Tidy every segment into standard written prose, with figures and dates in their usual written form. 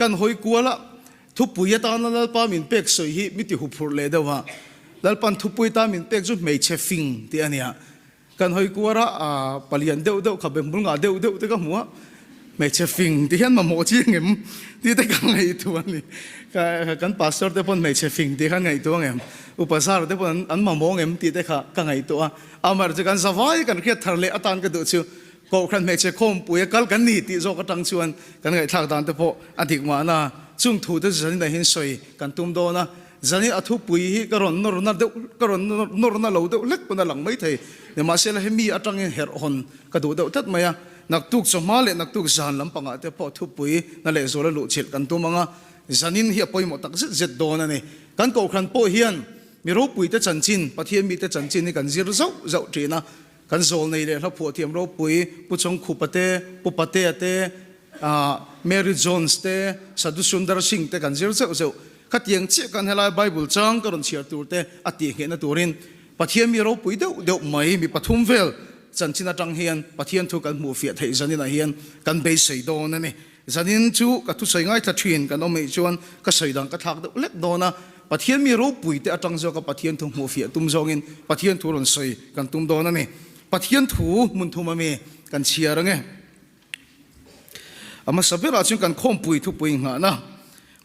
Kan hawi kual a, thupui atana Lalpa min pek sawi hi mi ti huphurh leh deuh a. Lalpan thupui atan min pek chu hmeichhe fing tih a nia. Kan hawi kuar a, palian deuh deuh kha bemhmul ngah deuh deuh te ka hmu a, hmeichhe fing tih hian mamawh chiang em tih te ka ngaihtuah a ni. Kan pastor te pawn hmeichhe fing tih khan ngaihtuah ang em, upa zar te pawn an mamawh ang em tih te kha ka ngaihtuah a. Amaherawhchu kan zavai kan hriat thar leh atan ka duh chu Kohhran hmeichhe khawmpui a kal kan ni tih zawk atang chuan kan ngaihthlak dan te pawh a dik mahna chung thu te chu zanin ah hian sawi kan tum dawn a, zanin a thupui hi ka rawn nawrna deuh ka rawn nawrna lo deuh hlek pawn a lang mai thei. Nimahsela hemi atangin herh hawn ka duh deuh tlat mai a, naktuk chawhma leh naktuk zan lampangah te pawh thupui na leh zuala luhchilh kan tum ang a, zanin hi a pawimawh tak zet zet dawn a ni. Kan kohhran pawh hian mi ropuite chanchin, Pathian mite chanchin hi kan zir zauh zauh thin a, Kan zawlnei leh hlaphuah thiam ropui Pu Chawngkhupa te, Pu Patea te, Mary Jones te, Sadhu Sundar Singh te kan zir zeuh zeuh. Khatiang chiah kan helai Bible chang ka rawn chhiar tur te a tih nghehna turin Pathian mi ropui deuh deuh mai mi pathum vel chanchin atang hian Pathian thu kan hmuh fiah theih zaninah hian kan beisei dawn a ni. Zanin chu ka thusawi ngaithla thin kan awm eih chuan ka sawi dan ka thlak deuh hlek dawn a, Pathian mi ropui te atang zawka Pathian thu hmuhfiah tum zawngin Pathian thu rawn sawi kan tum dawn a ni. Pathian thu hmun thum ami kan chhiar ange. A hmasa berah chuan kan khawmpui thupui nghahna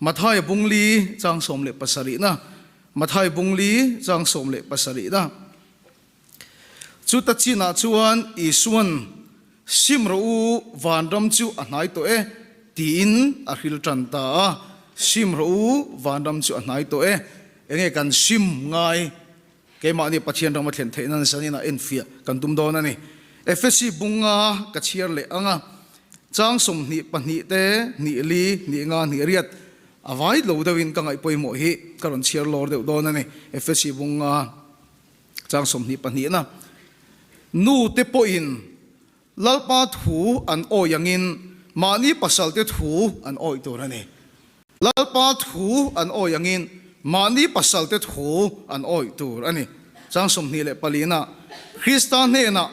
Mathaia bungli chang 17na Mathai bungli chang 17na Chuta chinah chuan Isuan, Sim rawh u, vanram chu a hnai tawh e, tiin a hril tan ta a. Sim rawh u, vanram chu a hnai tawh e. Enge kan sim ngai? Keimahni Pathian rama thlen theih nan zanin ah enfiah kan tum dawn a ni. Efesi bunga ka chhiar leh ang a, chang 22 te, hnih li, hnih nga, hnih riat a vai lo deuhin ka ngaih pawimawh hi ka rawn chhiar lawr deuh dawn a ni. Efesi bunga. Chang 22na, Nu te pawhin Lalpa thu an awi angin mahni pasalte thu an awi tur a ni. Lalpa thu an awi angin mahni pasalte thu an awi tur a ni. Chang 24na, Krista hnenah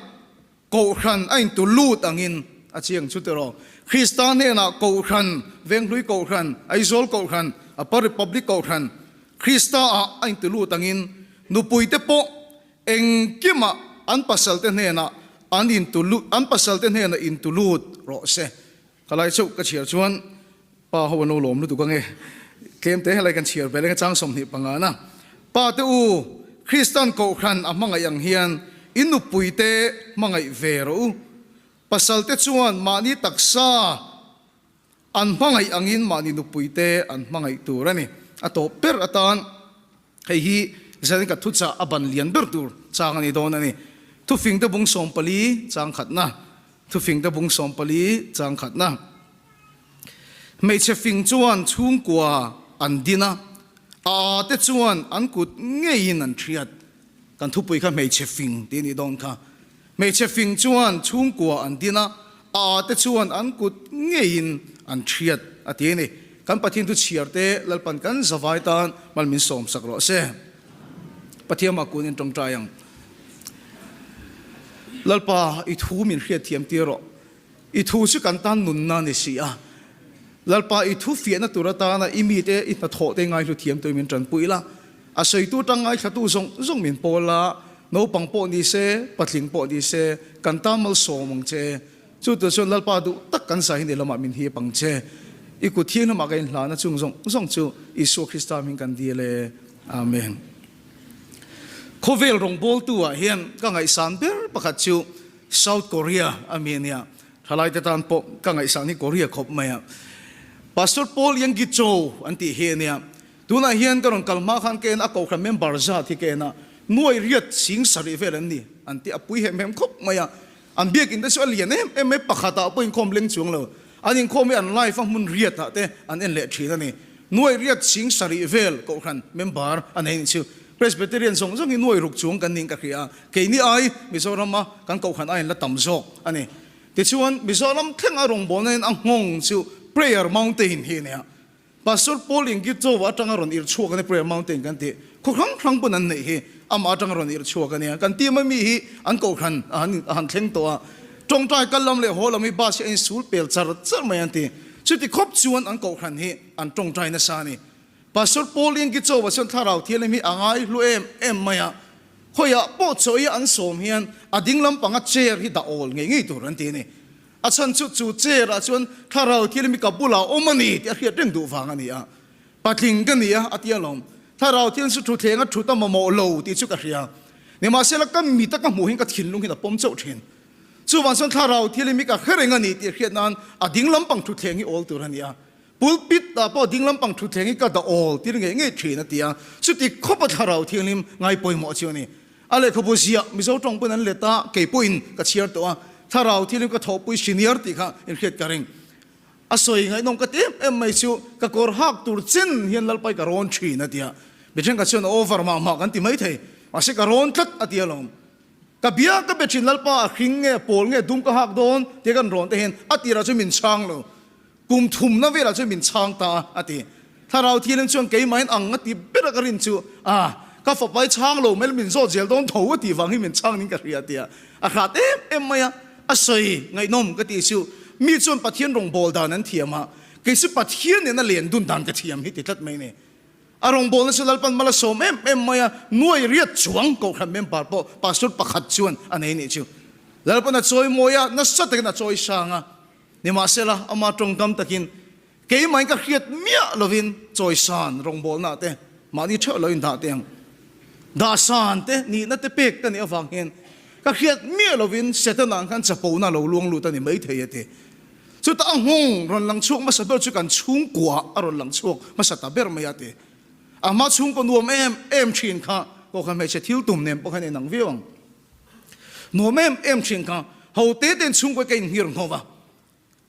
Kohhran a intu lut angin a chiang chu tiraw? Krista hnenah Kohhran, Venghlui Kohhran, Aizawl Kohhran, Upper Republic Kohhran, Krista ah a intu lut angin nupuite pawh engkimah an pasalte hnenah an intu lut, an pasalte hnenah intu lut rawh se. Ka lai chauh ka chhiar chuan pa ho an lo lawm lutuk ange. Tlem te helai kan chhiar ve leng a chang 25 na. Pa te u, Kristan Kohhran a hmangaih ang hian in nupui te hmangaih ve rawh u. Pasal te chuan mahni taksa an hmangaih angin mahni nupui te an hmangaih tur a ni. A tawp ber atan hei hi zanin ka thuchah a ban lian ber tur chang a ni dawn a ni. Thufing te bung 14 chang khatna. Thufing te bung 14 chang khatna. Hmeichhe fing chuan chhungkua an din a, a a te chuan an kut ngeiin an hriat. Kan thupui kha hmeichhe fing tih a nih dawn kha. Hmeichhe fing chuan chhungkua an din a, a a te chuan an kut ngeiin an hriat a ti a ni. Kan Pathian thu chhiar te Lalpan kan zavai tan mal min sawmsak rawh se. Pathian mah kun in tawngtai ang. Lalpa, i thu min hriatthiam tir rawh. I thu chu kan tan nunna a ni si a. Lalpa, i thu fiahna tur atana i mite i hnathawh te ngaihlu thiam tuin min tanpui la. A sawitu tang ngaithlatu zawng zawng min pawl la, naupang pawh ni se, patling pawh ni se, kan tan malsawm ang che. Chu tur chuan Lalpa duh tak kan zai hi ni lamah min hip ang che. I kut thianghlimah ka inhlahna chung zawng zawng chu Isua Krista hming kan dil e. Amen. Khawvel rawngbawltu ah hian ka ngaihsan ber pakhat chu South Korea a mi ania. Thalaite tan pawh ka ngaihsan hi Korea khawp mai a. Pastor Paul Yonggi Cho an tih hi ania. Tunah hian ka rawn kal hma khan ka en a kohhran member zat hi ka en a, nuai riat sing sarih vel an ni an ti a pui hem hem khawp mai a. An biakin te chu a lian em em mai, pakhatah pawh inkhawm leng chuang lo. An inkhawm hi an live a hmun riatah te an en leh thin a ni. Nuai riat sing sarih vel kohhran member a nei nih chu. Presbyterian zawng zawng hi nuai ruk chuang kan niin ka hria a, keini ai Mizorama kan kohhran aiin la tam zawk a ni. Tichuan Mizoram thleng a rawngbawlna in a nghawng chu Prayer Mountain hi a nia. Pastor Paul Ingitova atanga rawn irh chhuak a ni Prayer Mountain kan tih. Khaw hrang hrang pawn an neih hi amah atanga rawn irh chhuak a nia. Kan team a mi hi an kohhran a han thleng tawh a. Tawngtai kal lam leh haw lam hi bus hi a insul pel char char mai an ti. Chuti khawp chuan an kohhran hi an tawngtai nasa a ni. Pastor Paul Ingichova chuan Thlarau Thianghlim hi a ngai hlu em em mai a, khawiah pawh chaw i an sawm hian a ding lampanga chair hi dah awl ngei ngei tur an ti a ni. A chhan chu chu chair ah chuan Thlarau Thianghlim hi ka bulah awm a ni tih a hriat reng duh vang a ni a. Patling ka ni a, a ti alawm. Thlarau Thianghlim chu thutthleng a thut a mamawh lo tih chu ka hria. Nimahsela ka mit a ka hmuh hian ka thinlung hian a pawm chauh thin. Chuvang chuan Thlarau Thianghlim hi ka hre reng a ni tih hriat nan a ding lampang thutthleng hi awl tur a ni a. Pulpit ah pawh ding lampang thutthleng hi ka dah awl tir ngei ngei thin a ti a, chuti khawpa Thlarau Thianghlim ngai pawimawh chu a ni. A lehkhabu ziah Mizo tawng pawhin an let a, kei pawhin ka chhiar tawh a, Thlarau Thianghlim ka thawhpui senior tih kha inhriat ka ring. A sawi ngaihnawm ka ti em em mai chu ka kawr hak tur chin hian Lalpai ka rawn thin a ti a, mi thenkhat chuan a over mah mah kan ti maithei, mahse ka rawn tlat a ti alawm. Ka bia ka be thin Lalpa a hring nge pawl nge dum ka hak dawn tia kan rawn te hian a tirah chuan min chhang lo. Kum thumna velah chuan min chhang ta a, a ti. Thlarau Thianghlim chuan keimahin ang a ti ber a ka rin chu, a, ka fapa i chhang lo mai la min zawt zel dawn tho a tih vang hi min chhang ning ka hria a ti a. A hrat em em mai a, a sawi ngaihnawm ka tih chu mi chuan Pathian rawngbâwl dan an thiam a, kei chu Pathian nena len dun dan ka thiam hi ti tlat mai a ni. A rawngbâwlna chu Lalpan mal a sawm em em mai a, nuai riat chuang Kohhran member pawh Pastor pakhat chuan a nei nih chu. Lalpan a chawi mawi a, nasa takin a chawi sang a. Nimahsela, ama tawngkam takin keimahin ka hriat miah lovin chawisan rawngbawlna te mahni theuh lo indah teh ang. Dahsan te nihna te pek ka nih avang hian ka hriat miah lovin Setana ang khan chapona lo luang lut a ni maithei a ti. Chutah a nghawng rawn lang chhuak hmasa ber chu kan chhungkua a rawn lang chhuak hmasa ta ber mai a ti. A hma chhungkaw nuam em em thin kha pawh khan hmeichhe thil tum nen pawh khan inang viau ang. Nuam em em thin kha ho te ten chhungkaw ka inhngir nghawk a,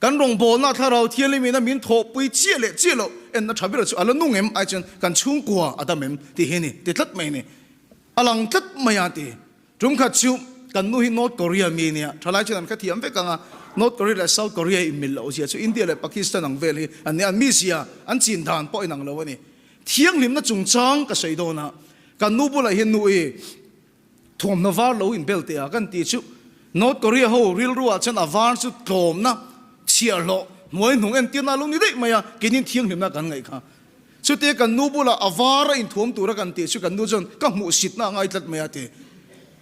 kan rawngbawlna Thlarau Thianghlim ina min thawhpui chiah leh chiah loh enna tha ber chu a la nung em ai chuan kan chhungkua a dam em tih hi a ni ti tlat mai a ni. A lang tlat mai a ti. Tum khat chu kan nu hi North Korea mi nia, thalai chuan an kha thiam vek ang a, North Korea leh South Korea inmil loh zia chu India leh Pakistan ang vel hi an nia, an mizia an chin dan pawh inang lo a ni. Thianghlimna chungchang ka sawi dawn a, kan nu bulah hian nu i Thuamhnaw var lo inbel teh a kan tih chu North Korea ho rilru ah chuan a var chu tlawmna, chhiahhlawh, hnuai hnung entirna a lo ni daih mai a, keinin thianghlimna kan ngaih kha. Chutia kan nu bulah a var a inthuam tura kan tih chu kan nu chuan ka hmuhsitna a ngai tlat mai a ti.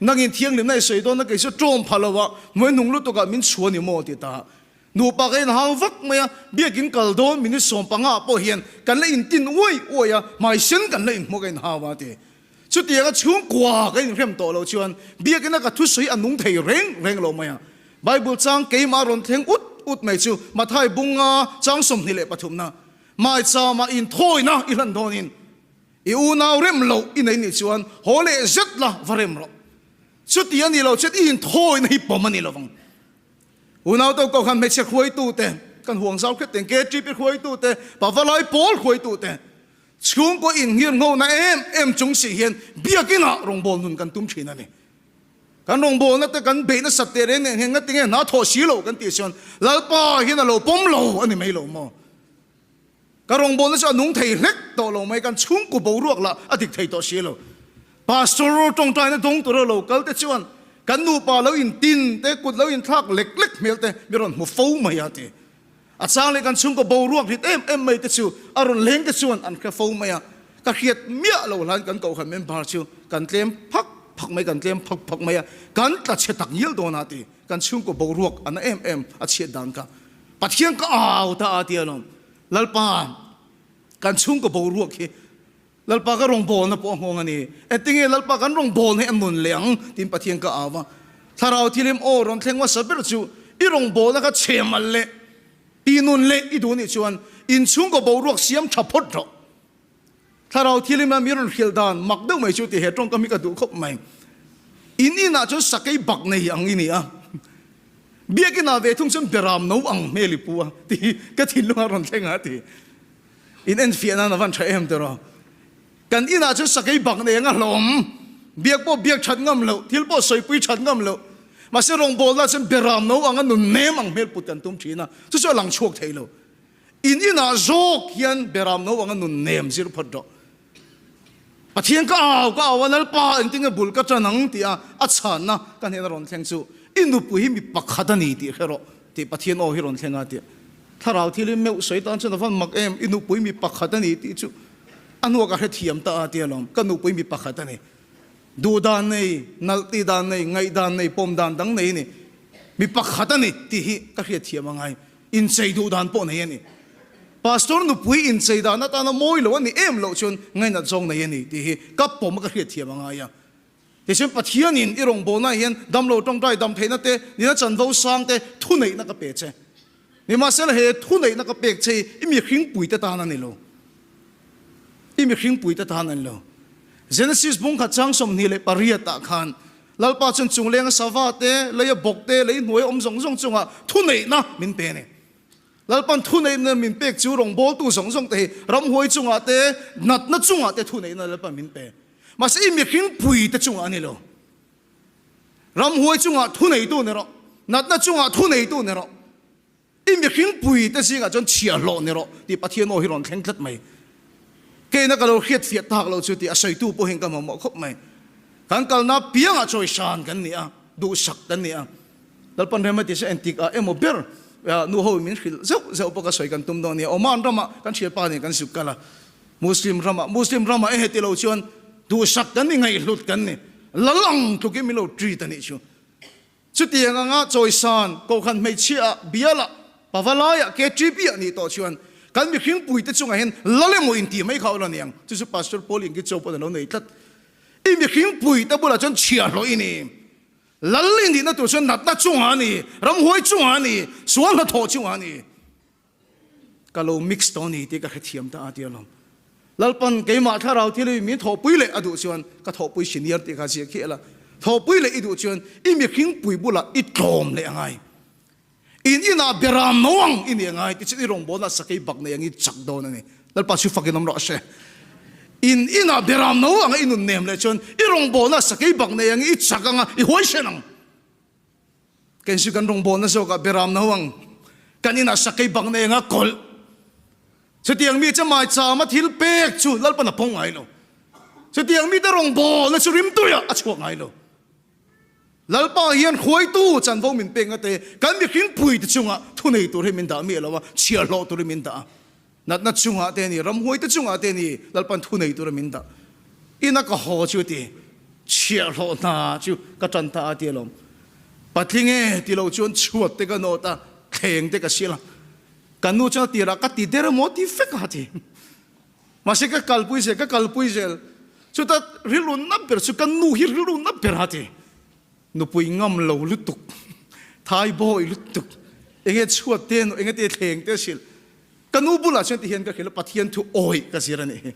Nangin thianghlimna i sawi dawn a kei chu tlawm pha lo a, hnuai hnung lutuk ah min chhuah ni maw ti ta. Nupa ka inhau vak mai a, biakin kal dawn minute 15 ah pawh hian kan la intin uai uai a, hmaisen kan la inhmuh ka inhau a ti. Chutianga chhungkua ka inhrem tawh loh chuan biakina ka thusawi a nung thei reng reng lo mai a. Bible chang keimah rawn thleng ut ut mai chu Mathai bunga chang 23 na maichama inthawina i hlan dawnin i unau rem loh i nei nih chuan haw leh zet la va rem rawh. Chuti a nih loh chuan i inthawina hi pawm a ni lovang. Unau to kohhran hmeichhe hruaitute, kan huang zau khet teng KTP hruaitute, Pavalai pawl hruaitute, Chhungkaw inngirnghona em em chung si hian biakinah rawngbâwl nun kan tum thin a ni. Kan rawngbâwlna te kan beih nasat teh reng nen hian ngatinge hna thawh si loh kan tih chuan Lalpa hian a lo pawm lo a ni mai lo maw? Ka rawngbâwlna chu a nung thei hlek tawh lo mai, kan chhungkaw boruak lah a dik thei tawh si lo. Pastor tawngtaina dawng tura lo kal te chuan kan nupa lo intin te, kut lo inthlak lek lek hmel te mi rawn hmu fo mai a ti. A chang leh kan chhungkaw boruak rit em em mai te chu a rawn leng te chuan an hre fo mai a, ka hriat miah lo hlain kan kohhran member chu kan tlem phak phak mai, kan tlem phak phak mai a, kan tla chhe tak ngial dawn a ti, kan chhungkaw boruak a na em em a chhiat dan kha Pathian ka au ta a ti alawm, Lalpa kan chhungkaw boruak hi Lalpa ka rawngbawlna pawh a nghawng a ni. Engtinge Lalpa kan rawngbawlna hi a nun leh ang? tiin Pathian ka au a. Thlarau thilim aw rawn thleng hmasa ber chu i rawngbawlna kha chhemal leh ti nun leh i duh nih chuan inchhungkaw boruak siam tha phawt rawh. Thlarau thilim a mi rawn hrilh dan mak deuh mai chu ti he tawngkam hi ka duh khawp mai. In inah chuan sakei bak nei ang i ni a. Biakinah ve thung chuan beram no ang hmel i pu a ti ka thinlung a rawn thleng a ti. In enfiah nan a van tha em tiraw? Kan inah chuan sakei bak nei anga hlawm, biak pawh biak that ngam loh, thil pawh sawipui that ngam loh. Mahse rawngbawlna chuan beram no anga nun nem ang hmel put kan tum thin a, chu chu a lang chhuak thei lo. In inah zawk hian beram no anga nun nem zir phawt rawh. Pathian ka au ka au a, Lalpa engtinge bul ka tan ang tih a a chhanna ka hnena rawn thleng chu i nupui hi mi pakhat a ni tih hre rawh tih Pathian aw hi rawn thleng a tih. Thlarau thil hi meuh sawi tan chuan a van mak em, i nupui mi pakhat a ni tih chu a hnuah ka hrethiam ta a tia lawm, ka nupui mi pakhat a ni. Duh dan nei, nalh tih dan nei, ngaih dan nei, pawm dan dang nei a ni. Mi pakhat a ni tih hi ka hriatthiam a ngai. Inchei duh dan pawh nei a ni. Pastor nupui inchei dan atana mawi lo a ni em loh chuan ngainat zawng nei a ni tih hi ka pawm a ka hriatthiam a ngai a. Tichuan Pathianin i rawngbawlnaah hian damlo tawngtai dam theihna te, nina chanvo sang te thuneihna ka pe che. Nimahsela he thuneihna ka pek che hi i mihringpuite tan a ni lo. I mihringpuite tan a ni lo. Genesis bungkhat chang 28 ah khan Lalpa chuan chunglenga sava te, leia bawk te, lei hnuaia awm zawng zawng chungah thuneihna min pe a ni. Lalpan thuneihna min pek chu rawngbawltu zawng zawng te hi ramhuai chungah te, natna chungah te thuneihna Lalpan min pe. Mahse i mihringpui te chungah a ni lo. Ramhuai chungah thuneitu ni rawh, natna chungah thuneitu ni rawh, i mihringpui te zingah chuan chhiahhlawh ni rawh tih Pathian aw hi rawn thleng tlat mai. Keina ka lo hriat fiah tak lo chu tih a sawitu pawhin ka mamawh khawp mai. Kan kalna piangah chawisan kan ni a, duhsak kan ni a. Lalpan rem a ti se entik ah emaw ber nu ho in min hrilh zeuh zeuh pawh ka sawi kan tum dawn nia. Oman ramah kan thianpa nen kan zuk kal a. Muslim ramah, Muslim ramah e heti lo chuan duhsak kan ni, ngaihhlut kan ni, lal ang tlukin min lo treat a nih chu. Chutiang anga chawisan kohhran hmeichhia ah, bial ah, pavalai ah, KTP ah nih tawh chuan kan mihringpui te chungah hian lal emaw intih mai kha awl a ni ang. Chu chu Pastor Paul Ingi Cho pawh a lo nei tlat. I mihringpui te bulah chuan chhiahhlawh i ni. Lal i nihna tur chuan natna chungah a ni, ramhuai chungah a ni, sual hnathawh chungah a ni. Ka lo mix tawh a ni tih ka hrethiam ta a ti alawm. Lalpan keimah thlarau thil hi min thawhpui leh a duh chuan ka thawhpui senior tih kha ziah khi ela. Thawhpui leh i duh chuan i mihringpui bulah i tlawm leh a ngai. In inah beram no ang i ni a ngai tichuan i rawngbawlna sakei bak nei ang i chak dawn a ni. Lalpa chu fakin awm rawh se. In inah beram no anga i nun nem leh chuan i rawngbawlna sakei bak nei ang i chak anga i huaisen ang. Kei chu kan rawngbawlna zawkah beram no ang kan inah sakei bak nei anga kawlh. Chutiang mi chu maichama thil pek chu Lalpan a pawng ngai lo. Chutiang mite rawngbawlna chu rimtuiah a chhuak ngai lo. Lalpa hian hruaitu chanvo min pek ngate kan mihring puite chungah thunei tur hi min dah miah lo a, chhiahhlawh tur hi min dah a. Natna chungah te a ni, ramhuaite chungah te a ni, Lalpan thunei tura min dah. Ina ka haw chu ti, chhiahhlawh hna chu ka tan ta a ti alawm. Patling e ti lo chuan chhuat te ka nawt a, thleng te ka sial a. Ka nu chuan a tirah ka ti der emaw ti fek a ti. Mahse ka kalpui zel, ka kalpui zel. Chuta rilru na ber chu ka nu hi rilru na ber a ti. Nupui ngam lo lutuk, thai bawi lutuk, enge chhuat te enge te thleng te sil. Ka nu bulah chuan ti hian ka hrilh a, Pathian thu awi ka zir a nih hi.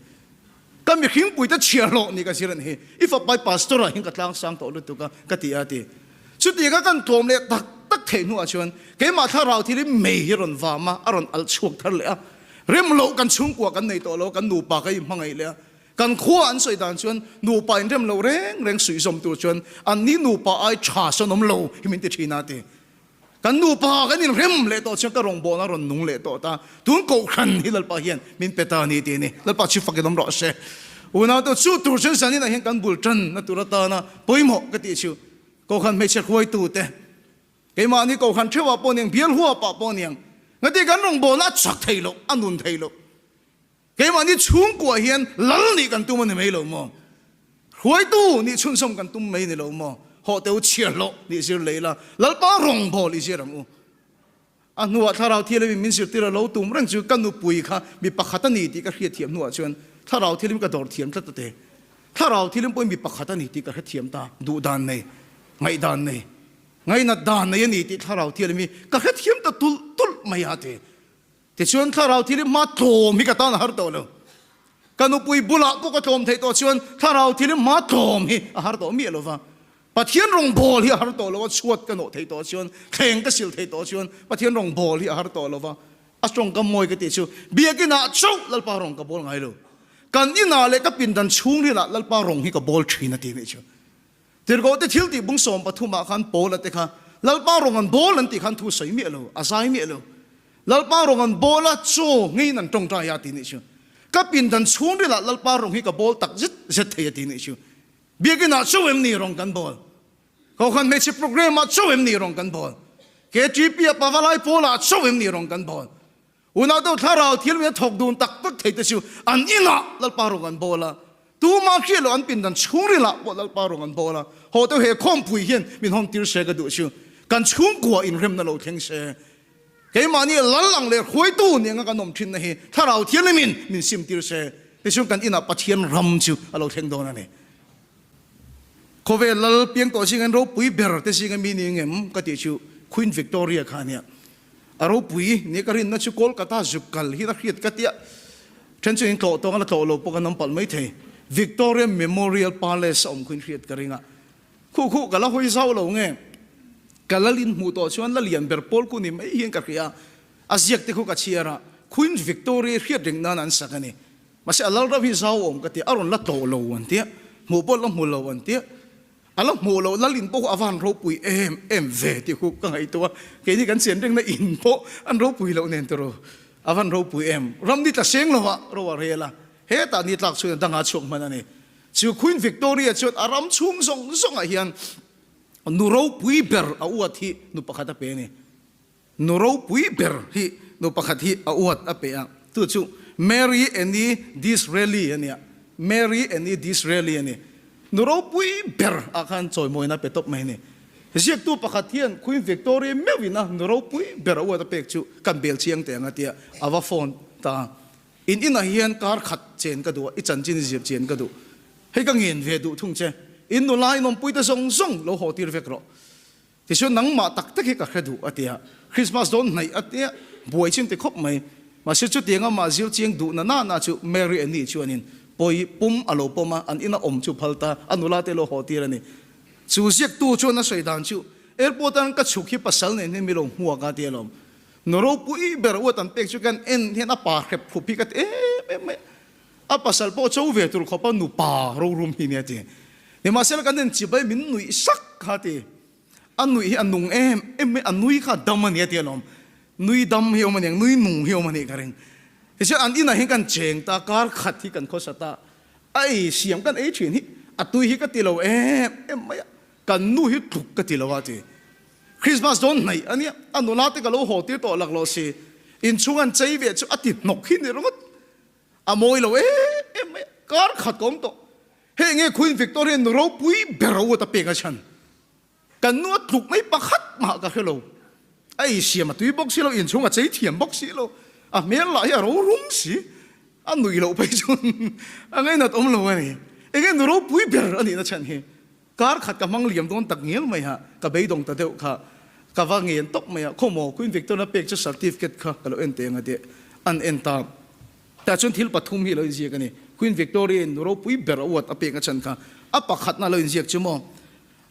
Ka mihringpui te chhiahhlawh nih ka zir a nih hi. I fapai pastor ah hian ka tlang sang tawh lutuk a, ka ti a ti. Chutiang a kan tlawm leh tak tak theih hnuah chuan keimah thlarau thil hi mei hi rawn vam a, a rawn alh chhuak thar leh a. Rem loh kan chhungkua kan nei tawh lo, kan nupa ka inhmangaih leh a. Kan khua an sawi dan chuan nupa inrem lo reng reng suihzawm tur chuan anni nupa ai tha sawn awm lo hi min ti thin a ti. Kan nupa kan inrem leh tawh chuan ka rawngbawlna a rawn nung leh tawh ta. Tun kohhran hi Lalpa hian min pe ta a ni ti a ni. Lalpa chu fakin awm rawh se. Unaute chu tur chuan zaninah hian kan bul tan na tur atana pawimawh ka tih chu kohhran hmeichhe hruaitute keimahni kohhran theuhah pawh niang bial huapah pawh niang ngati kan rawngbawlna a chak thei loh a nun thei loh. Keimahni chhungkuah hian lal nih kan tum a ni mai lo maw? Hruaitu nih chhunzawm kan tum mai ni lo maw? Hawh teh u chhiahhlawh nih zir leh ila, Lalpa rawngbâwl i zir ang u. A hnuah Thlarau Thianghlim min zirtir a lo tum reng chu ka nupui kha mi pakhat a ni tih ka hriatthiam hnuah chuan Thlarau Thianghlim ka dawr thiam tlat a ti. Thlarau Thianghlim pawhin mi pakhat a ni tih ka hrethiam ta, duhdan nei, ngaihdan nei, ngainat dan nei a ni tih Thlarau Thianghlim hi ka hrethiam ta tulh tulh mai a ti. Tichuan thlarau thil hi hma tlawm hi ka tan a har tawh lo. Ka nupui bulah pawh ka tlawm theih tawh chuan thlarau thil hi hma tlawm hi a har tawh miah lo va. Pathian rawngbâwl hi a har tawh lo a, chhuat ka nawh theih tawh chuan, thleng ka sil theih tawh chuan Pathian rawngbâwl hi a har tawh lo va. A tawngkam mawi ka tih chu biakinah chauh Lalpa rawng ka bâwl ngai lo. Kan inah leh ka pindan chhungrilah Lalpa rawng hi ka bâwl thin a ti nih chu. Tirhkohte thil tih bung 13 ah khan Paula te kha Lalpa rawng an bawl an tih khan thu sawi miah lo, a zai miah lo. Lalpa rawng an bawl a, chaw ngeiin an tawngtai a ti nih chu. Ka pindan chhungril ah Lalpa rawng hi ka bawl tak zet zet thei a ti nih chu. Biakinn ah chaw em ni rawng kan bawl? Kohhran hmeichhe program ah chaw em ni rawng kan bawl? KTP ah Pavalai Pawl ah chaw em ni rawng kan bawl? Unau deuh thlarau thil min a thawk dun tak tak thei te chu an inah Lalpa rawng an bawl a, tuma hriat loh an pindan chhungrilah pawh Lalpa rawng an bawl a. Haw deuh he khawmpui hian min hawn tir se ka duh chu kan chhungkua inremna lo thleng se. Keimahni lal ang leh hruaitu ni anga kan awm thinna hi thlarau thianghlimin min sim tir se, tichuan kan inah Pathian ram chu a lo thleng dawn a ni. Khawvel lal piang tawh zingah ropui ber te zinga mi ni ngem ka tih chu Queen Victoria kha a nia. A ropui ni ka rinna chu Kolkata zuk kal hi a hriat ka tia. Then chu in tlawh tawng a la tlawh lo pawh kan awm palh mai thei. Victoria Memorial Palace a awm khu in hriat ka ring a. Khuh khuh ka la hawi zau lo nge? Ka lal in hmuh tawh chuan la lian ber pawl khu ni mai hian ka hria. A ziak te khu ka chhiar a, Queen Victoria hriat reng nan an sak a ni. Mahse a lal rauh hi zau awm ka ti, a rawn la tawh lo an tia, hmuh pawh la hmu lo an tia. A la hmuh loh lal in pawh khu a van ropui em em ve tih khu ka ngaihtuah a, keini kan chian rengna in pawh an ropui loh nen tiraw a van ropui em. Ram ni tla seng lo ah ro a rel a, hetah ni tlak chhuin a dangah chhuak hman a ni. Chu Queen Victoria chuan a ram chhung zawng zawngah hian nu ropui ber a uat hi nu pakhat a pe a ni. Nu ropui ber hi nu pakhat hi a uat a pe a, chu chu Mary Annie Disraeli a nia. Mary Annie Disraeli a ni. Nu ropui ber ah khan chawimawina a pe tawp mai a ni. Ziaktu pakhat hian Queen Victoria meuhin a nu ropui ber a uat a pek chu kan bel chiang teh ang a tia a va phone ta a. In inah hian kar khat chen ka duh a, i chanchin i zir chian ka duh. Hei ka ngen ve duh thung che. In nula in awmpuite zawng zawng lo haw tir vek rawh. Tichuan nangmah tak tak hi ka hre duh a ti a, Christmas dawn hnaih a tia buai chin ti khawp mai. Mahse chutiang amah zir chiang duh na nana chu Mary Annie chuanin pawi pum a lo pawm a, an ina awm chu phal ta, a nula te lo haw tir a ni. Chu ziaktu chuan a sawi dan chu, Airport an ka chhuk hi pasal nen hian mi lo hmuak a ti alawm. Nu ropui ber uat an pek chu kan en hian a pa hrep khup hi ka ti em em mai a. A pasal pawh cho ve tur khawpa nupa rorum hi nia ti. Nimahsela kan en chibai min nuih sak kha ti. A nuih hi a nung em em mai, a nui kha a dam a nia ti alawm. Nui dam hi awm a niang, nui nung hi awm a nih ka ring. Tichuan an inah hian kan cheng ta, kar khat hi kan khawsa ta. A ei siam kan ei thin hi a tui hi ka ti lo em em mai a, kan nu hi tluk ka ti lo a ti. Christmas dawn hnaih a nia, a nula te ka lo haw tir tawh laklawh si. Inchhung an chei ve chu a ti hnawk hi ni ringawt. A mawi lo em em mai a, kar khat ka awm tawh. Hei nge Queen Victoria nu ropui ber a uat a pek a chhan. Kan nu a tluk mai pakhat mah ka hre lo. A ei siam a tui bawk si lo, inchhung a chei thiam bawk si lo. A hmel lah hi a ro rum si. A nuih loh phei chuan a ngainat awm lo a ni. Enge nu ropui ber a nihna chhan hi. Kar khat ka hmang liam dawn tak ngial mai ha, ka beidawng ta deuh kha, ka va ngen tawp mai a, khawmaw Queen Victoria pek chu certificate kha ka lo en teh ang a tih an en ta. Tah chuan thil pathum hi a lo inziak a ni, Queen Victoria in nu ropui ber a uat a pek a chhan kha, a pakhatna a lo inziak chu maw,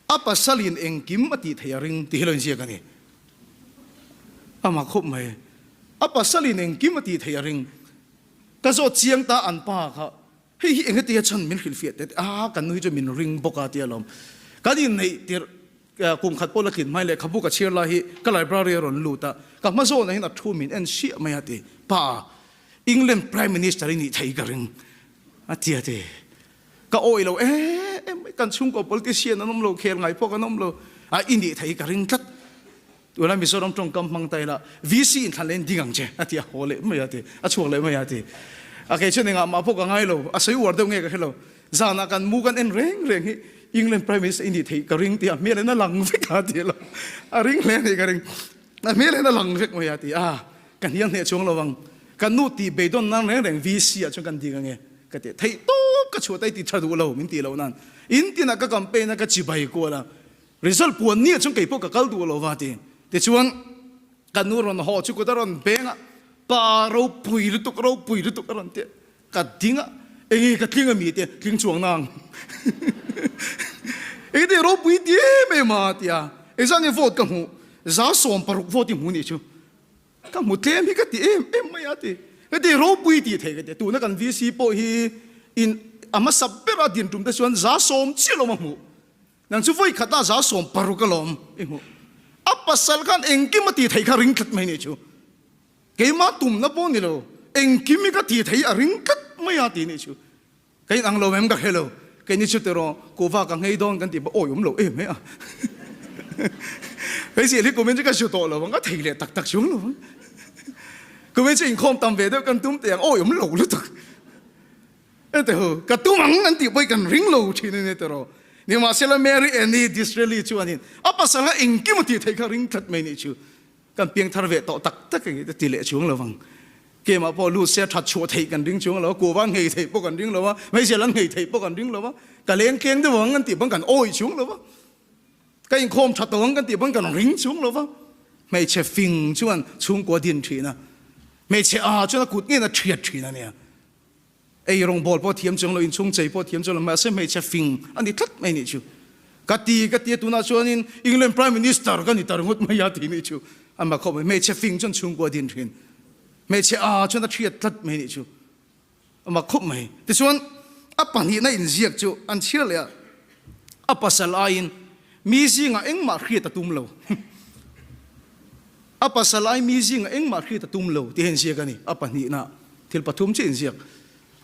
a pasalin engkim a tih theih a ring tih hi a lo inziak a ni. Amah khawp mai, a pasalin engkim a tih theih a ring. Ka zawt chiang ta an pa kha. Hei hi engati a chhan min hrilhfiah teh teh a, kan nu hi chu min ring bawk a tia lawm. Kan inneih tirh kum khat pawh la tlin hmai lehkhabu ka chhiar lai hi ka library a rawn lut a, ka hma zawnah hian a thu min en siah mai a ti, Pa, England Prime Minister i nih thei ka ring a ti a ti. Ka awih lo em em mai, kan chhungkaw politician an awm lo, khel ngai pawh kan awm lo, a i nih thei ka ring tlat. Tuna Mizoram tawngkam hmang ta ila VC in thlan leh in ding ang che a ti a, haw leh mai a ti, a chhuak leh mai a ti. A kei chuan engah mah pawh ka ngai lo, a sawi uar deuh nge ka hre lo. Zanah kan mu kan en reng reng hi England Prime Minister i nih theih ka ring tih a hmel in a lang vek a ti lo. A ring hle a nih ka ring. A hmel in a lang vek mai a ti a, ka hnial hneh chuang lo ang. Kan nu tih beidawn nan reng reng VC ah chuan kan ding ange ka ti. Theih tawp ka chhuah ta i ti tha duh lo min tih loh nan. In tinah ka campaign a ka chibai kual a. Result puan nia chuan kei pawh ka kal duh lo va ti. Tichuan ka nu rawn haw chu kut a rawn beng a, pa ropui lutuk ropui lutuk a rawn ti a, ka ding a, enge ka tling a mi te tling chuang nang enge te ropui ti em em a ti a, engzah nge vote ka hmuh 600 vote i hmu nih chu ka hmu tlem hi ka ti em em mai a ti. Heti ropui tih theih ka ti a, tuna kan VC pawh hi in a hmasa ber a din tum te chuan 10% chiah lo a hmuh. Nang chu vawi khat a 60 alawm i hmuh. A pasal khan engkim a tih theih kha ring tlat mai nih chu. Keimah tumna pawh ni lo, engkim hi ka tih theih a ring tlat mai a tih nih chu. Ka inang lo em ka hre lo. Keini chu tiraw kuhva ka nghei dawn kan tih pawh awi awm lo em he a. Hei zir hi kumin chu ka hre tawh lo ang, ka thei leh tak tak chuang lo ang. Kumin chu inkhawm tam ve deuh kan tum teh ang, awi awm lo lutuk. Ente hu, ka tum ang an tih pawhin kan ring lo thin a ni tiraw. Nimahsela Mary Annie Disraeli chuanin a pasal kha engkim a tih theih kha ring tlat mai nih chu. Kan piang thar ve tawh tak tak ang i ti leh chuang lo vang. Keimah pawh lut se a that chhuah theih kan ring chuang lo a, kuva nghei theih pawh kan ring lo a, hmeichhe lan nghei theih pawh kan ring lo a, ka leng tleng deuh ang an tih pawn kan awih chuang lo va. Ka inkhawm tha tawh ang kan tih pawn kan ring chung lo va. Hmeichhe fing chuan chhungkua din thin a, hmeichhe a chuan a kut ngeiin a thiat thin a nia. Ei rawngbawl pawh thiam chuang lo, inchhung chei pawh thiam chuang lo, mahse hmeichhe fing a ni tlat mai nih chu. Ka ti ka ti a, tunah chuanin England Prime Minister ka ni ta ringawt mai a ti nih chu. A mak khawp mai, hmeichhe fing chuan chhungkua din thin, hmeichhe a chuan a thiat tlat mai nih chu. A mak khawp mai. Tichuan, a pahnihna inziak chu an chhiar leh a, a pasal aiin mi zingah engmah hriat a tum lo. A pasal ai mi zingah engmah hriat a tum lo tih a inziak a ni. A pahnihna thil pathum chu inziak.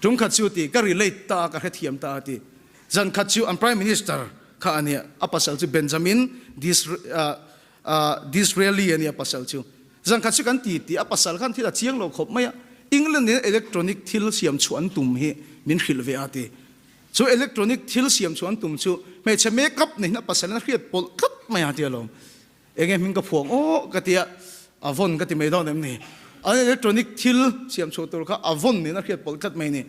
Tum khat chu ti, ka relate ta a, ka hrethiam ta a ti. Zan khat chu an Prime Minister kha a nia, a pasal chu Benjamin Disraeli a nia pasal chu. Zan khat chu kan ti tih a pasal khan thil a chiang lo khawp mai a, England in electronic thil siam chhuah an tum hi min hrilh ve a ti. Chu electronic thil siam chhuah an tum chu hmeichhe makeup neihin a pasal in a hriat pawlh tlat mai a ti alawm. Enge hming ka phuang aw ka ti a, a vawn ka ti mai dawn em ni? An electronic thil siam chhuah tur kha a vawn nen a hriat pawlh tlat mai a ni.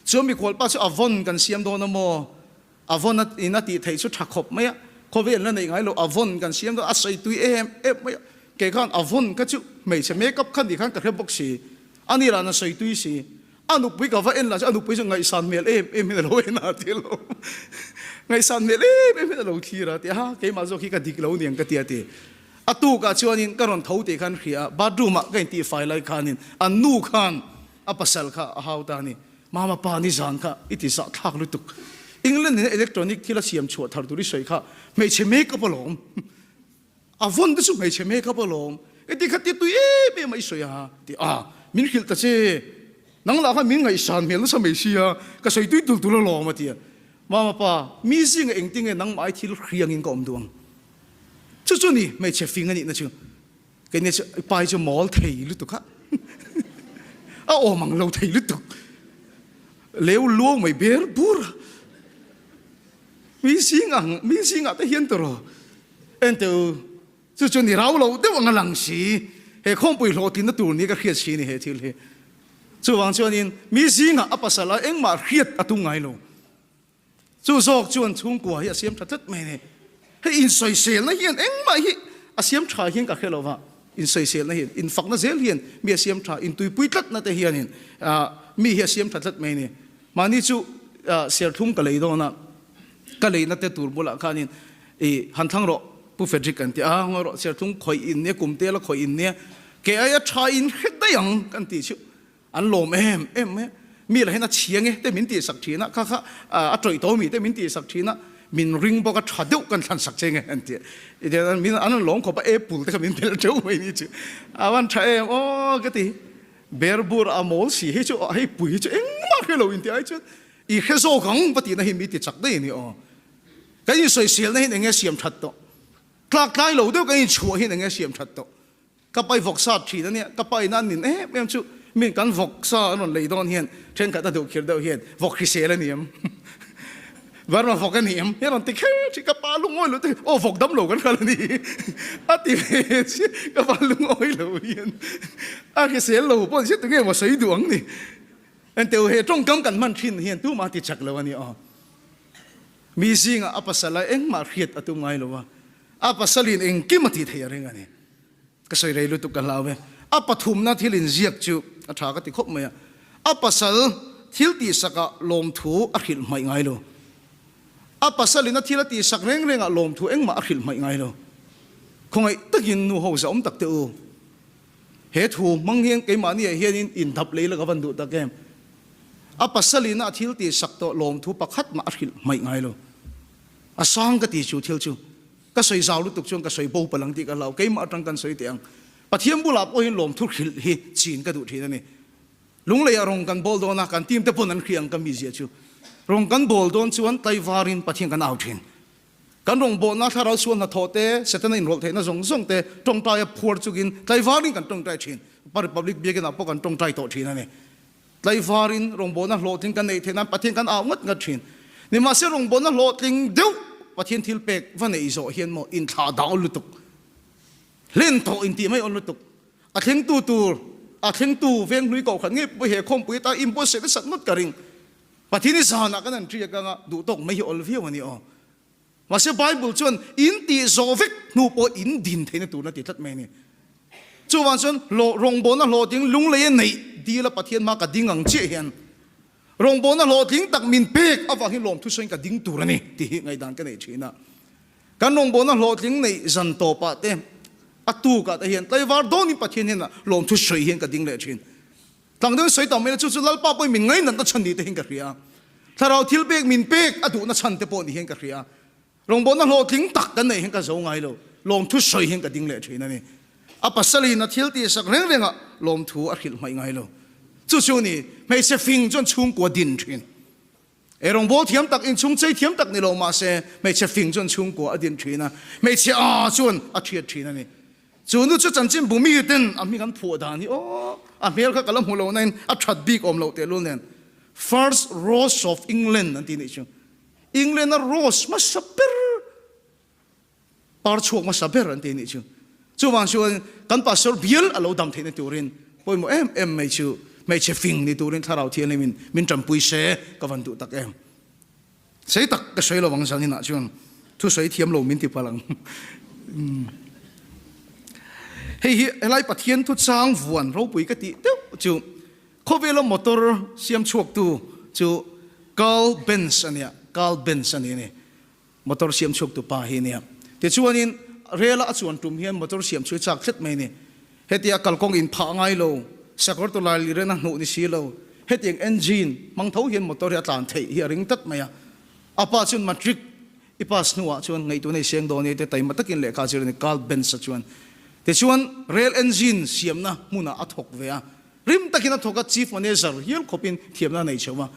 Chu mikhual pa chu a vawn kan siam dawn a maw? A vawn a in a tih theih chu tha khawp mai a, khawvel la neih ngai lo a vawn kan siam dawn a sawi tui em em mai a, kei khan a vawn kha chu hmeichhe makeup kha nih khan ka hre bawk si, a ni lah na sawi tui si, a nupui ka va en lah chu a nupui chu ngaihsan hmel em em in a lo en a ti lo, ngaihsan hmel em em in a lo thlir a ti a, keimah zawk hi ka dik lo niang ka ti a ti. A tukah chuanin ka rawn tho tih khan hria a, bathroom ah ka intihfai lai khanin an nu khan a pasal kha a hau ta a ni. Mama pa nizan kha i ti zah thlak lutuk. England in electronic thil a siam chhuah thar tur i sawi kha hmeichhe makeup alawm. A vawn te chu hmeichhe makeup alawm. I ti kha ti tui em em a i sawi a ti a min hrilh ta che. Nang lah khan min ngaihsan hmel nasa mai sia ka sawi tui tul tul alawm a ti a. Mama pa mi zinga engtinge nangmah ai thil hriangin ka awm duh ang. Chu chu ni hmeichhe fing a nihna chu. Keini chu i pa hi chu mawl thei lutuk a, a awm ang lo thei lutuk, leu luau mai ber bur a, mi zing ang mi zingah te hian tawh rawh enteh u, chu chu ni rau lo deuh ang a lang si, he khawmpui hlawhtlinna tur ni ka hriat si ni he thil hi, chuvang chuanin mi zingah a pasal a engmah hriat a tum ngai lo. Chu zawk chuan chhungkua hi a siam tha tlat mai a ni. Hei insawiselna hian engmah hi a siam tha hian ka hre lo va, insawiselna hian, infakna zel hian mi a siam tha, intuipui tlatna te hianin mi hi a siam tha tlat mai a ni. Mahni chu serthlum ka lei dawn a, ka leina te tur bulah khanin i han thlang rawh Pu Frederick an ti a, ngawi rawh serthlum khawih in nia, kum te la khawih in nia, kei aia tha in hre daih ang kan tih chu. An lawm em em mai a, mi lah hian a chhiang e te min tihsak thin a, kha kha a tawih tawh mi te min tihsak thin a, min ring bawk a tha deuh kan thlan sak che nge an ti a, min an rawn lawm khawp a, apple te kha min belh teuh mai ni chu, a van tha em aw ka ti, ber bur a mawl si hi chu hei pui hi chu engmah hre lo inti ai chuan i hre zawk ang va tihna hi mi ti chak daih a ni aw, kan insawiselna hian enge siam that tawh, tlak tlai lo deuh kan inchhuah hian enge siam that tawh. Ka pai vawk sa thin a nia, ka pa ina nin em em chu min kan vawk sa an rawn lei dawn hian thenkhat a duh khir deuh hian vawk hrisel a ni em? Burma vawk a ni em? Hi a rawn ti kher thin, ka pa lungawi lo te aw vawk dam lo kan kal a ni a ti ve chiah, ka pa lungawi lo hian a hrisel lo pawh ni si tunge maw sawi duh ang ni? Enteu he tawngkam kan hman thin hian tumah a ti chak lo a ni aw. Mi zingah a pasal a engmah hriat a tum ngai lo a, a pasalin engkim a tih theih a ring a ni. Ka sawi rei lutuk ka hlau e. A pathumna thil inziak chu a tha ka ti khawp mai a. A pasal thil tihsakah lawmthu a hrilh hmaih ngai lo. A pasalin a thil a tihsak reng rengah lawmthu engmah a hrilh hmaih ngai lo. Khawngaih takin nu ho zahawm tak teh u. He thu hmang hian keimahniah hianin indap lei la ka van duh tak em? A pasalin a thil tihsak tawh lawmthu pakhat mah a hrilh hmaih ngai lo. A sang ka ti chu thil chu ka sawi zau lutuk chuan ka sawi bo palh ang tih ka hlau. Keimah atang kan sawi teh ang. Pathian bulah pawhin lawmthu hrilh hi chin ka duh thin a ni. Lungleiah rawng kan bawl dawn a, kan team te pawn an hria ang ka mizia chu. Rawng kan bawl dawn chuan tlaivarin Pathian kan au thin. Kan rawngbawlna thlarau sual hnathawh te, Setana inrawlh theihna zawng zawng te tawngtaia phuar chungin tlaivarin kan tawngtai thin. Pa Republic biakin ah pawh kan tawngtai tawh thin a ni. Tlaivarin rawngbawlna hlawhtling kan neih theih nan Pathian kan au ngat ngat thin. Nimahse rawngbawlna hlawhtling deuh Pathian thil pek va neih zawh hian maw inthlah dau lutuk, hlen tawh intih mai awn lutuk. A thlengtu tur, a thlengtu venghlui kohhran ngei pawh he khawmpui atan inbuatsaih nasat ngawt ka ring. Pathian i zanah kan han ṭiak anga duh tawk mai hi awl viau a ni aw. Mahse Bible chuan in tih zawh vek hnu pawh in din theihna turna ti tlat mai a ni. Chuvang chuan hlawh rawngbawlna hlawhtling lunglei a neih dil a Pathian hma ka ding ang chiah hian rawngbawlna hlawhtling tak min pek avang hi lawmthu sawiin ka ding tur a ni tih hi ngaihdan ka neih thin a. Kan rawngbawlna hlawhtling neih zan tawpah te a tukah te hian tlaivar dawnin Pathian hian lawmthu sawi hian ka ding leh thin. Tlang deuhin sawi tam mai la, chu chu Lalpa pawhin min ngainatna chhan ni te hian ka hria. Thlarau thil pek min pek a duhna chhan te pawh ni hian ka hria. Rawngbawlna hlawhtling tak kan neih hian ka zo ngai lo, lawmthu sawi hian ka ding leh thin a ni. A pasalin a thil tihsak reng rengah lawmthu a hrilh hmaih ngai lo. Chu chu ni, hmeichhe fing chuan chhungkua din thin. Ei rawngbâwl thiam tak, inchhung chei thiam tak ni lo mah se, hmeichhe fing chuan chhungkua a din thin a, hmeichhe â chuan a thiat thin a ni. Chu nu chu chanchin bu miten a hming an phuah dan hi aw, a hmel kha ka la hmu lo nain a that bik awm loh tehlul nen, First Rose of England an ti nih chu. England-a rose hmasa ber. Par chhuak hmasa ber an ti anih chu. Chuvang chuan kan pastor bial a lo dam theihna turin pawimawh em em mai chu hmeichhe fing ni turin Thlarau Thianghlimin min tanpui se ka van duh tak em. Sei tak ka sawi lo ang zaninah chuan thusawi thiam lo min ti palh ang. Hei hi helai Pathian thuchang vuan ropui ka tih deuh chu khawvela motor siam chhuaktu chu Carl Benz a nia, Carl Benz a ni a ni. Motor siam chhuak tu pa hi a nia. Tichuanin rel a a chuan tum hian motor siam chu i chak tlet mai a ni. Hetia kalkawng in phah ngai lo, sakawr tawlai liren a hnuh ni si lo, hetiang engine hmang tho hian motor hi a tlan theih hi a ring tlat mai a. A pa chuan matric i pass hnuah chuan ngaihtuahna i seng dawn e te taima takin lehkha zir a ni Carl Benz-a chuan. Tichuan rail engine siamna hmunah a thawk ve a. Rim takin a thawk a, Chief Manager hial khawpin thiamna a nei chho a.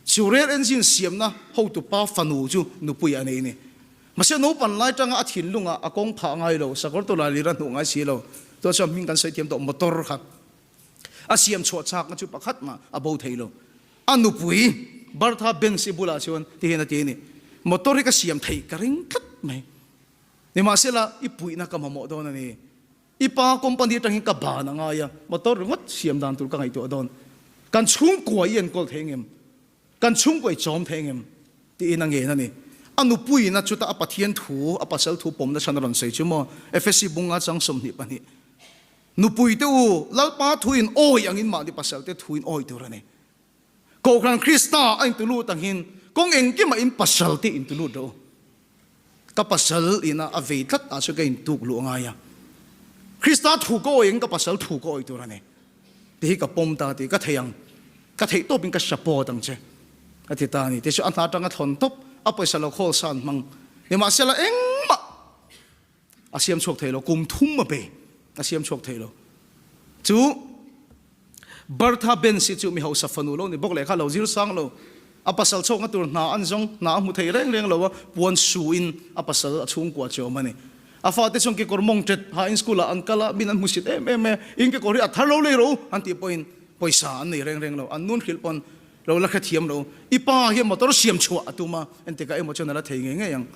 Chu rail engine siamna hotupa fanu chu nupui a nei a ni. Mahse naupan lai tanga a thinlungah a kawng phah ngai lo, sakawr tawlai lir a hnuh ngai si lo. Chuan chuan hming kan sawi thiam tawh motor kha a siam chhuah chakna chu pakhat mah a bo thei lo. A nupui Bertha Benz-i bulah chuan tihian a ti a ni, Motor hi ka siam theih ka ring tlat mai. Nimahsela i puihna ka mamawh dawn a ni. I pa company atangin ka ban a ngai a, motor ringawt siam dan tur ka ngaihtuah dawn. Kan chhungkua i enkawl thei engem? Kan chhungkua i chawm thei engem? Tiin a ngen a ni. A nupuiin a chuta a Pathian thu, a pasal thu pawmna chhan a rawn sawi chu maw? Efesi bunga chang 22. Nupuite u, Lalpa thuin awi angin mahni pasalte thuin awi tur a ni. Kohhran Krista a intulut angin kawng engkimah in pasal te intulut rawh u. Ka pasal ina a vei tlat ah chuan ka intuk luh a ngai a. Krista thu ka awi ang ka pasal thu ka awi tur a ni. Ti hi ka pawm ta tih ka thei ang. Ka theih tawpin ka support ang che a ti ta a ni. Ti chu a hna atanga thawn tawp a pawisa lo khawl san hmang. Nimahsela engmah a siam chhuak thei lo, kum thum a pe a siam chhuak thei lo. Chu Bertha Benz hi chu mi hausa fanu lo ni bawk leh kha lo zir sang lo, a pasal chhawkna tur hna an zawng, hna a hmu thei reng reng lo a, puan su in a pasal a chhungkua che awm a ni. A fate chuan kekawr mawng tet ha in school ah an kal a, min an hmu sit em em e, in kekawr hi a thar lo lei ro an tih pawhin pawisa an nei reng reng lo, an nun hrilh pawn lo la hrethiam lo. I pa hian motor siam chhuah a tum a, entikah emaw chuan a la thei ngei ngei ang.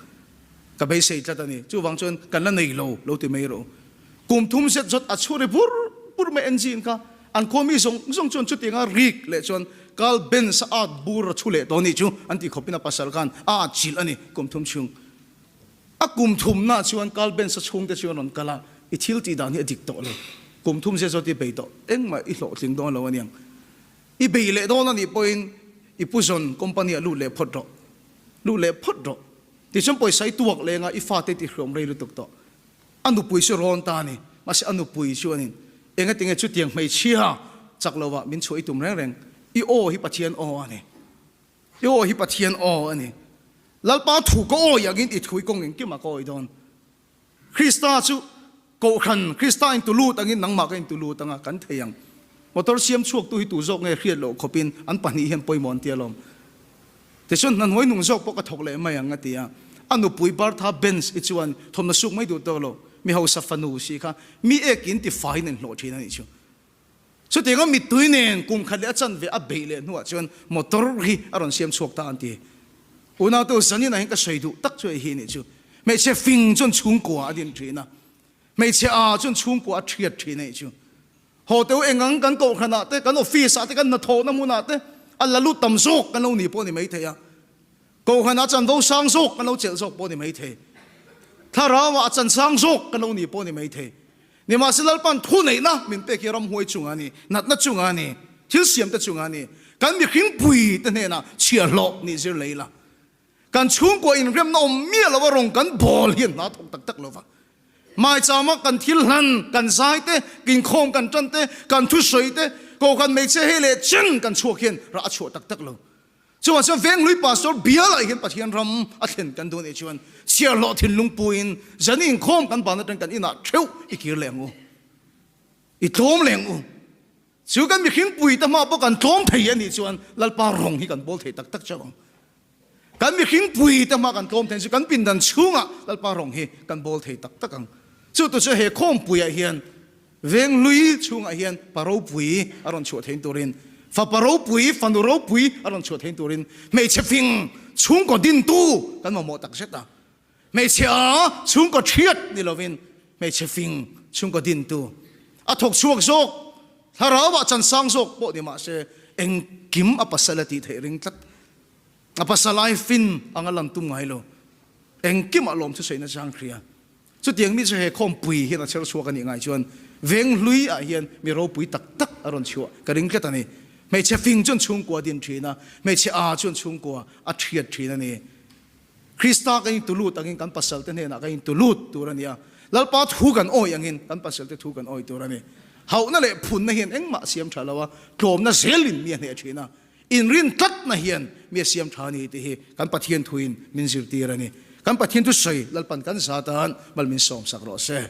Ka beisei tlat a ni. Chuvang chuan kan la nei lo, lo ti mai rawh. Kum thum zet zawt a chhu ri bur bur mai engine kha. An khaw mi zawng zawng chuan chutianga rik leh chuan Carl Benz a at bur a chhu leh tawh a nih chu an tih khawpin a pasal khan a at chilh a ni kum thum chhung. A kum thumnaah chuan Carl Benz a chhungte chu an rawn kal a, i thil tih dan hi a dik tawh lo. Kum thum zet zawt i bei tawh, engmah i hlawhtling dawn lo a niang. I bei leh dawn a nih pawhin i pu zawn company ah lut leh phawt rawh. Lut leh phawt rawh. Tichuan pawisa i tuak leng a, i fate i tihriawm rei lutuk tawh. A nupui chu rawn ta a ni. Mahse a nupui chuanin, Engatinge chutiang hmeichhia chak lovah min chhuah i tum reng reng? I aw hi Pathian aw a ni. I aw hi Pathian aw a ni. Lalpa thu ka awi angin i thu i kawng engkimah ka awi dawn. Krista chu Kohhran, Krista in tulut angin nangmah ka in tulut anga kan thei ang. Motor siam chhuaktu hi tu zawk nge hriat loh khawpin an pahnih hian pawimawh an ti alawm. Tichuan hna hnuai nung zawk pawh ka thawk leh mai ang a ti a. A nupui Bertha Benz i chuan thawmhnaw suk mai duh tawk lo, mi hausa fanu si kha mi ek in ti faiin a inhlawh thin a nih chu. Chutianga mittui nen kum khat leh a chanve a beih leh hnuah chuan motor hi a rawn siam chhuak ta an ti. Unautu Zanin-ah hian ka sawi duh tak chu hei hi nih chu. Hmeichhe fing chuan chhungkua a din thin a, hmeichhe aa chuan chhungkua a thiat thin a nih chu. Haw teu engang kan kohhranah te, kan office-ah te, kan hnathawhna hmunah te a la lut tam zawk kan lo ni pawh a ni maithei a. Kohhranah a chanvo sang zawk kan lo chelh zawk pawh a ni maithei. Thlarauah a chan sang zawk kan lo ni pawh a ni maithei. Nimahse Lalpan thu neihna min pek hi ramhuai chungah a ni, natna chungah a ni, thil siamte chungah a ni. Kan mihring pui te hnenah chhiahhlawh nih zir lei la. Kan chhungkua inremna awm miah lova rawng kan bawl hian hna thawk tak tak lova. Maichama kan thil hlan, kan zai te, inkhawm kan tan te, kan thusawi te, kohhran hmeichhia hei leh chen kan chhuak hian rah a chhuah tak tak lo. Chuvang chuan Venglui Pastor bialah hian Pathian ram a thlen kan duh anih chuan chhiarhlawh thinlung puiin zan inkhawm kan ban atang kan inah theuh i kir leh ang u. I tlawm leh ang u. Chu kan mihring pui te hma pawh kan tlawm thei anih chuan Lalpa rawng hi kan bawl thei tak tak chauh ang. Kan mihring pui te hma kan tlawm thei chu kan pindan chhungah Lalpa rawng hi kan bawl thei tak tak ang. Chu tu chu he khawmpuiah hian Veng hlui chhungah hian pa ropui a rawn chhuah thein turin, fapa ropui, fanu ropui a rawn chhuah thein turin hmeichhe fing chhungkaw dintu kan mamawh tak zet a. Hmeichhe a chhungkaw thiat ni lovin hmeichhe fing chhungkaw dintu a thawk chhuak zawk, thlarauah chan sang zawk pawh ni mah se engkim a pasal a tih theih ring tlat. A pasal ai fin anga lan tum ngai lo. Engkimah lawmthu sawiina chang hria. Chutiang mi chu he khawmpui hian a chher chhuak a nih ngai chuan veng hlui ah hian mi ropui tak tak a rawn chhuah ka ring tlat a ni. Hmeichhe fing chuan chhungkua a din thin a, hmeichhe aa chuan chhungkua a thiat thin a ni. Krista kan intu lut angin kan pasal te hnenah kan intu lut tur a ni a, Lalpa thu kan awih angin kan pasal te thu kan awih tur a ni. Hauhna leh phunna hian engmah a siam tha lo a, tlawmna zelin mi a hneh thin a. Inrin tlatna hian mi a siam tha a ni tih hi kan Pathian thuin min zirtir a ni. Kan Pathian thusawi Lalpan kan za tan mal min sawmsak rawh se.